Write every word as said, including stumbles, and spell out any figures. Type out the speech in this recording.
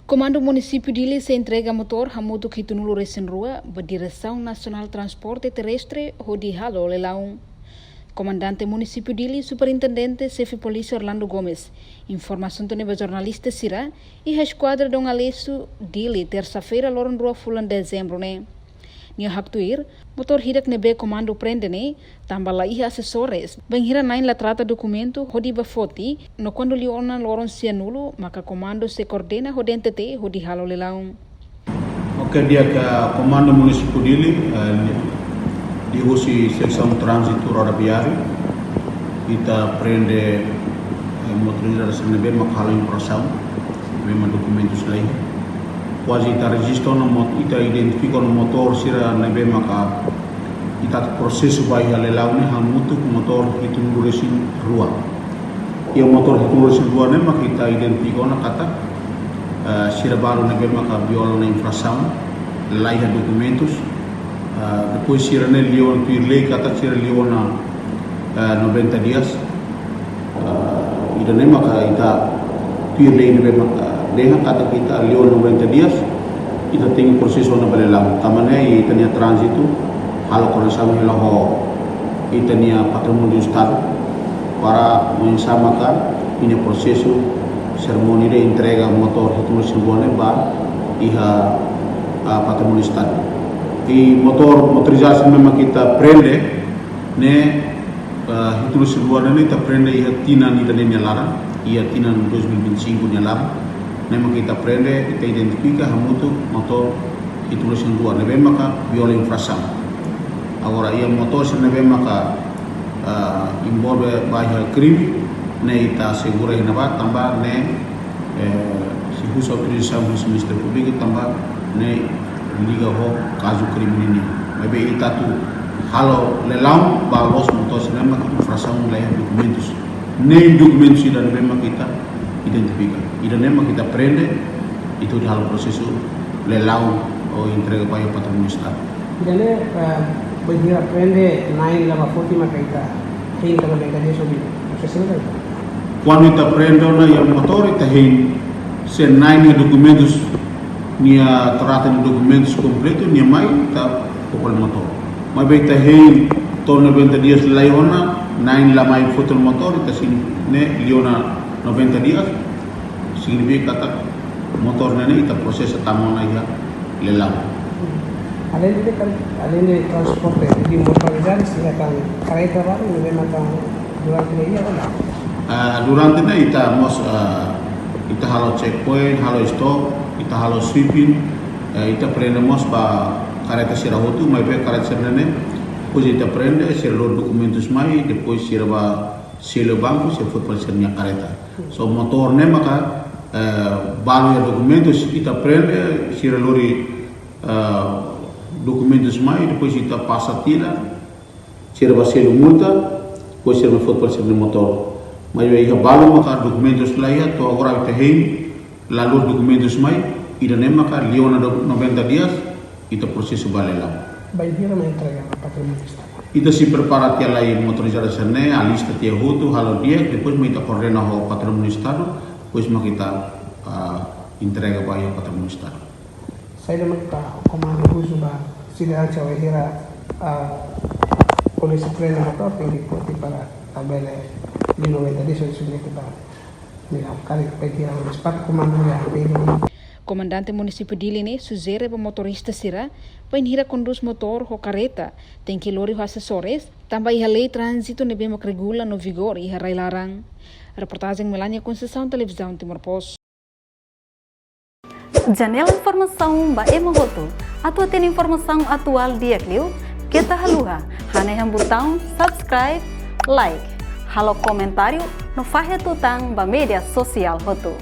Komandu Munisípiu Dili sei entrega motór hamutuk hitunulu resin rua ba Diresaun Nasionál Transporte Terrestre hodi halo lelaun. Komandante Munisípiu Dili, Superintendente Xefe Polísia Orlando Gomes, informa asuntu ne'e ba jornalista sira iha Eskuadra Dom Aleixo, Dili, tersa-feira, loron rua fulan Dezembru ne'e. Nia haktuir, motór hirak ne'ebé komandu prende ne'e tanba la iha asesores, bainhira na'in la trata dokumentu hodi bá foti, no kuandu liu ona loron sianulu, maka komandu sei koordena ho D N T T hodi halo lelaun. Oke, di'ak, komandu Munisípiu Dili, eh, liuhusi Seksaun Tránzitu Rodoviáriu, ita prende, eh, motorizadu sira ne'ebé maka halo infrasaun, ne'ebé mak dokumentus la iha. Kuaze ita rejista ona mot-, ita identifika ona motór sira ne'ebé maka ita prosesu ba iha lelaun ne'e hamutuk motór hitunulu resin rua. Iha motór hitunulu resin rua ne'e maka ita identifika ona katak, eh, sira balu ne'ebé maka viola ona infrasaun, la iha dokumentus. Eh, depois sira-ne'e liu ona tuir lei katak sira liu ona, eh, noventa dias. Eh, ida-ne'e maka ita tuir lei ne'ebé maka dehan katak ita liu noventa dias, ita tenke prosesu ona ba lelaun. Tanba ne'e ita-nia tránzitu halo koordenasaun hela ho ita-nia Patrimóniu Estadu para oinsá maka nia prosesu serimónia de entrega motór hitunulu resin rua ne'e ba iha, ah, Patrimóniu Estadu. I motór, motorizadu sira ne'ebé maka ita prende ne'e, ah, hitunulu resin rua ne'e ita prende iha tinan ida-ne'e nia laran, iha tinan dois mil e vinte e cinco nia laran. Ne'e maka ita prende, ita identifika hamutuk motór hitunulu resin rua ne'ebé maka viola infrasaun. Agora, iha motór sira ne'ebé maka, ah, envolve ba iha krime, ne'e ita asegura iha ne'ebá tanba ne'e, eh, sei husu autorizasaun husi Ministériu Públiku tanba ne'e liga ho kazu krime nian. Maibé ita atu halo lelaun ba loos motór sira ne'ebé maka infrasaun la iha dokumentus. Nein dokumentus ida ne'ebé maka ita identifika. Ida-ne'e maka ita prende, ita hodi halo prosesu lelaun ou entrega ba iha Patrimóniu Estadu. Ida-ne'e, eh, bainhira prende na'in la bá foti maka ita hein tinan noventa dias hodi prosesu lelaun. Kuandu ita prende ona iha motór, ita hein, se na'in nia dokumentus, nia trata nia dokumentus kompletu, nia mai, ita fó kole motór. Maibé ita hein to'o noventa dias la iha ona, na'in la mai foti motór, ita signifika ne'e liu ona noventa dias, signifika katak motór ne'e ne'e ita prosesa tama ona iha lelaun. Além de, além de transporte de motorizadu, sira tan kareta balu, ne'ebé maka durante ne'e iha ona? Ah, durante ne'e ita mós, ah, ita halo checkpoint, halo stop, ita halo sweeping, eh, ita prende mós ba kareta sira hotu, maibé kareta sira ne'e ne'e, depois ita prende, sira lori dokumentus mai, depois sira bá selu banku, sira foti fali sira-nia kareta. So, motór ne'e maka, eh, balu iha dokumentus, ita prende, sira lori, eh, dokumentus mai, depois ita pasa tinan, sira bá selu multa, depois sira mai foti fali sira-nia motór. Maibé iha balu maka dokumentus la iha, to'o agora ita hein, la lori dokumentus mai, ida-ne'e maka liu ona do-, noventa dias, ita prosesu ba lelaun. Bainhira mai entrega ba Patrimóniu Estadu? Ita sei prepara tiha lai motorizadu sira-ne'e, alista tiha hotu, halo di'ak, depois mai ita koordena ho Patrimóniu Estadu, depois maka ita, ah, entrega ba iha Patrimóniu Estadu. Saida maka komandu husu ba sira anca wainhira, ah, polísia prende motór, tenke foti para labele liu noventa dias, submete ba lelaun, karik bainhira, seperti komandu ya, Komandante Munisípiu Dili ne'e sujere ba motorista sira, bainhira kondús motór ho kareta, tenke lori ho asesores, tanba iha lei tránzitu ne'ebé mak regula no vigor iha rai-laran. Reportajen Melania Conceição, Televizaun Timor Post. Janela informasaun ba ema hotu. Atu hatene informasaun atuál di'ak liu, keta haluha hanehan butaun subscribe, like, halo komentáriu no fahe tutan ba média sosiál hotu.